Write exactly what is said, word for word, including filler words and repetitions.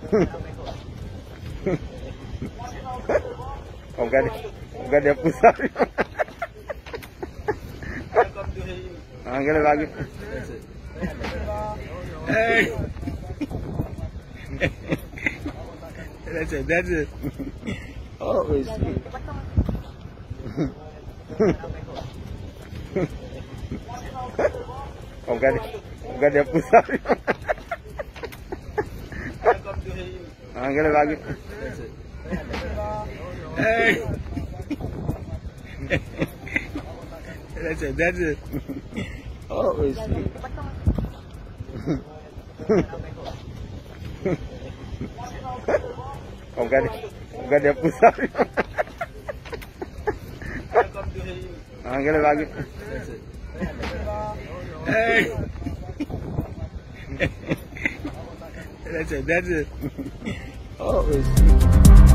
W ap gade, w ap gade pou sa. An gade bagay. Hey. That's it, that's it. Oh, shit. W ap gade, w ap gade pou sa. An gade bagay. Hey. That's it, that's it. Oh, shit. W ap gade, w ap gade pou sa. An gade bagay. Hey. That's it, that's it. Oh, shit.